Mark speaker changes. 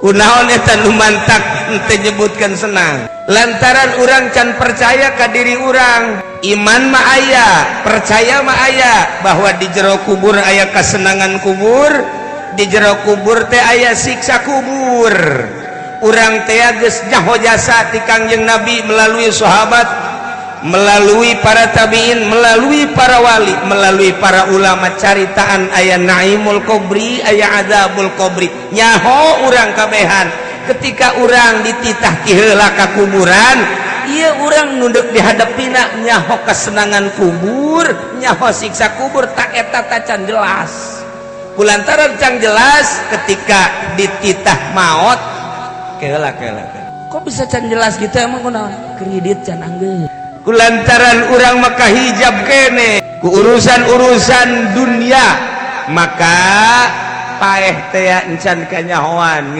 Speaker 1: Kunaon eta nu mantak teu nyebutkeun senang? Lantaran urang can percaya ka diri urang. Iman mah aya, percaya mah aya bahwa di jero kubur aya kesenangan kubur, di jero kubur teh aya siksa kubur. Urang teh geus nyaho jasa ti Kangjeng Nabi, melalui sahabat, melalui para tabiin, melalui para wali, melalui para ulama, caritaan aya naimul qobri, aya adzabul qobri. Nyaho urang kabehan. Ketika urang dititah ti heula ka kuburan, iya, urang nunduk dihadapina, nyaho kesenangan kubur, nyaho siksa kubur, tak eta tacan jelas. Kulantaran can jelas, ketika dititah maut, kela kela. Kok bisa can jelas gitu? Emang kunaon? Kredit can anggeus. Kulantaran urang maka hijab kene ku urusan-urusan dunia, maka paeh teh encan kanyahoan.